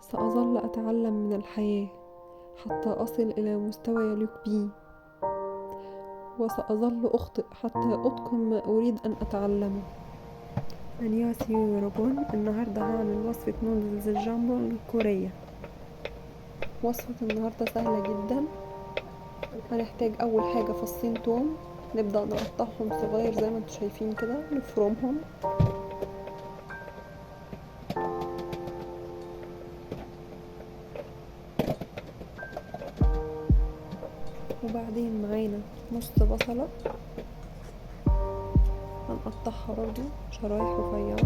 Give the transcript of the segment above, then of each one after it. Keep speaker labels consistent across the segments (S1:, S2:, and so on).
S1: سأظل أتعلم من الحياة حتى أصل إلى مستوى يليق بي، وسأظل أخطئ حتى أتقن ما أريد أن أتعلمه. 안녕하세요 여러분. النهاردة هعمل وصفة نودلز الجامبون الكورية. وصفة النهاردة سهلة جدا. هنحتاج أول حاجة فصين توم، نبدأ نقطعهم صغير زي ما انتم شايفين كده، نفرمهم. وبعدين معانا نص بصلة هنقطعها برضو شرايح رفيعة.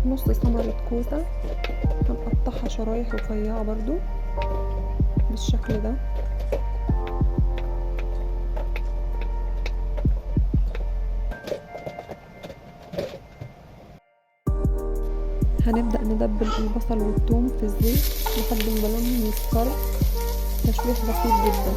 S1: نص ثمرة كوسة هنقطعها شرايح رفيعة برضو بالشكل ده. هنبدأ ندبل البصل والثوم في الزيت لحد ما لونهم يصفر، تشويح بسيط جدا.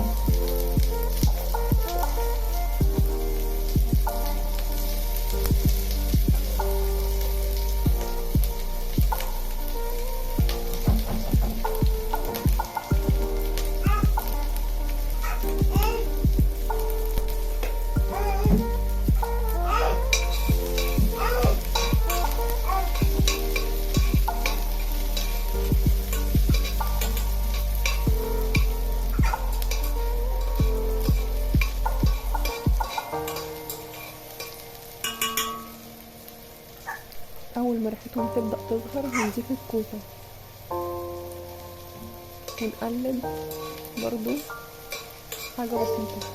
S1: أول ما ريحتهم تبدأ تظهر هنضيف الكوسة ونقلب برضو حاجة بسيطة.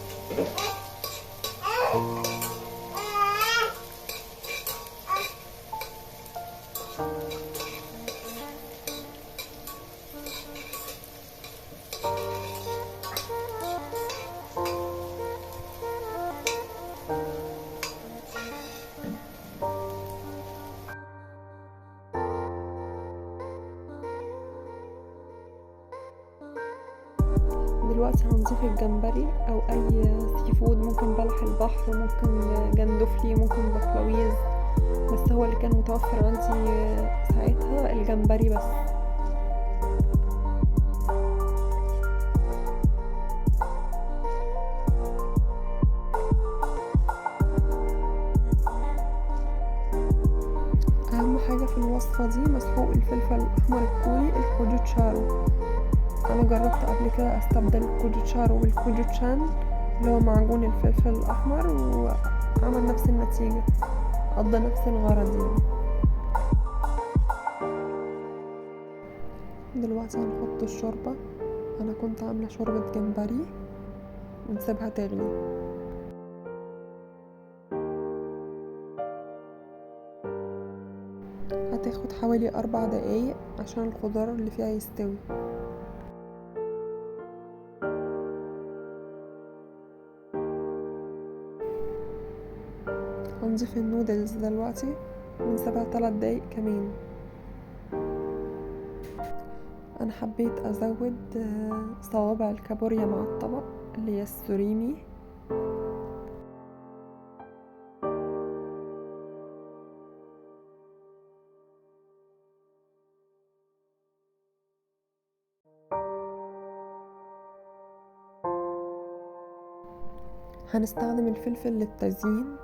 S1: دلوقتي هنضيف الجمبري او اي seafood، ممكن بلح البحر، ممكن جندفلي، ممكن بقلاويز، بس هو اللي كان متوفر عندي ساعتها الجمبري بس. اهم حاجة في الوصفة دي مسحوق الفلفل الاحمر الكوري الكوجوتشارو. انا جربت قبل كده استبدل الكوجوتشارو بالكوجوتشان اللي هو معجون الفلفل الاحمر، وعمل نفس النتيجة، قضى نفس الغرض يعني. دلوقتي هنحط الشوربة. انا كنت عاملة شوربة جمبري، ونسيبها تغلي. هتاخد حوالي 4 دقايق عشان الخضار اللي فيها يستوي. هنضيف النودلز دلوقتي ونسيبها 3 دقايق كمان. انا حبيت ازود صوابع الكابوريا مع الطبق اللي هي السوريمي. هنستخدم الفلفل للتزيين،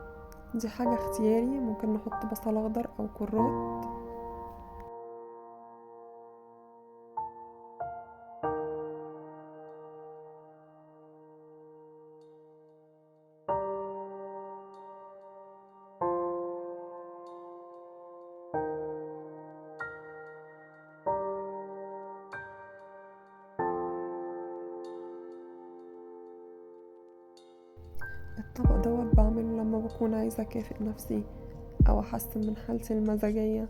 S1: دي حاجة اختياري، ممكن نحط بصل اخضر او كرات. الطبق دوت بعمله لما بكون عايزة اكافئ نفسي او احسن من حالتي المزاجية.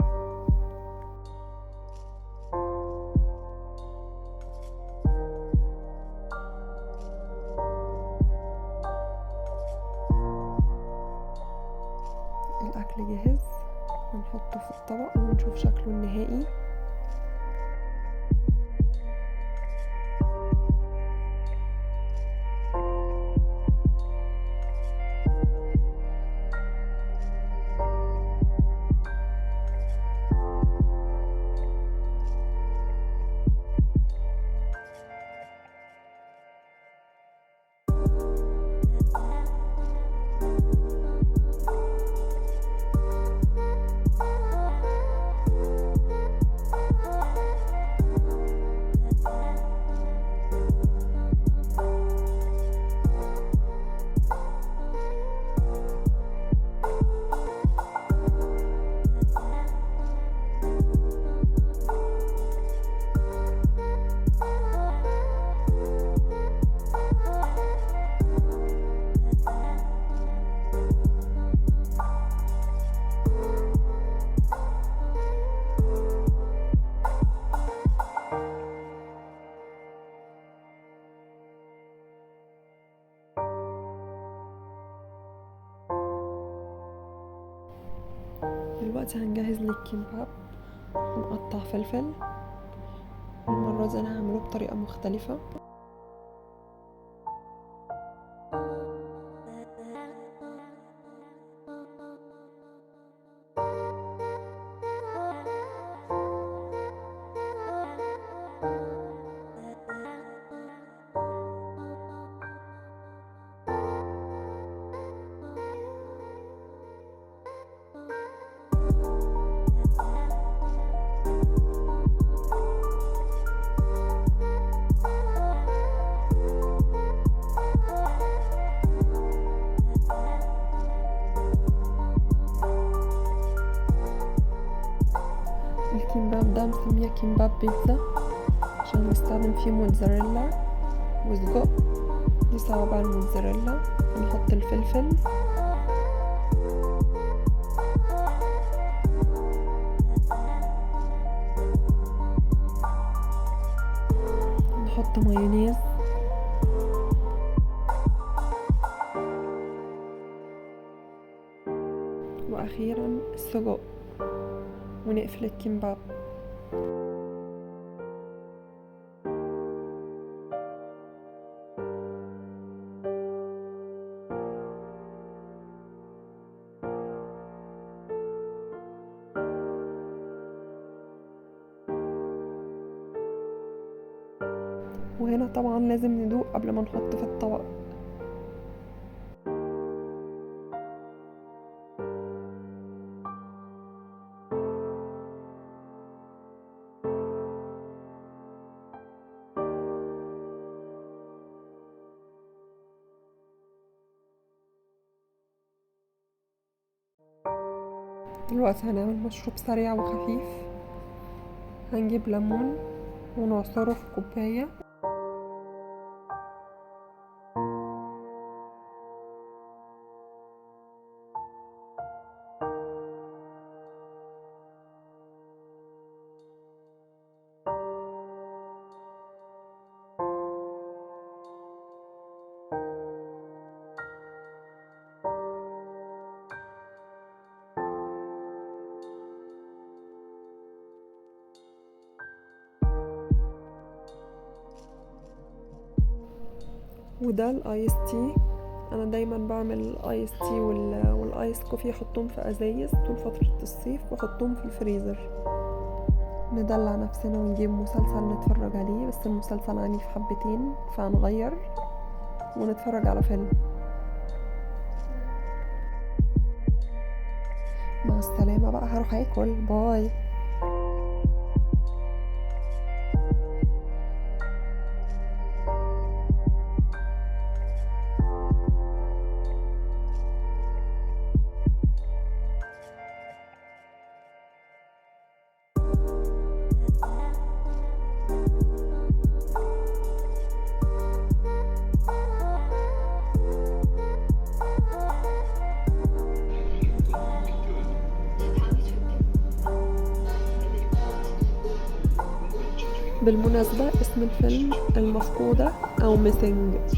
S1: الأكل جاهز، هنحطه في الطبق ونشوف شكله النهائي. دلوقتي هنجهز للكيمباب. هنقطع فلفل، المرة دي انا هعمله بطريقة مختلفة. الكيمباب ده مسميه كيمباب بيتزا عشان بستخدم فيه موتزاريلا وسجق، دي صوابع الموتزاريلا. نحط الفلفل، نحط مايونيز، واخيرا السجق، ونقفل الكيمباب. وهنا طبعا لازم ندوق قبل ما نحط في الطبق. دلوقتي هنعمل مشروب سريع وخفيف. هنجيب ليمون ونعصره في كوباية، وده ال ice tea. انا دايما بعمل ال ice tea وال ice coffee، احطهم في ازايز طول فترة الصيف واحطهم في الفريزر. ندلع نفسنا ونجيب مسلسل نتفرج عليه، بس المسلسل عنيف حبتين فهنغير ونتفرج على فيلم. مع السلامة بقى، هروح اكل. باي. بالمناسبة اسم الفيلم المفقودة أو Missing.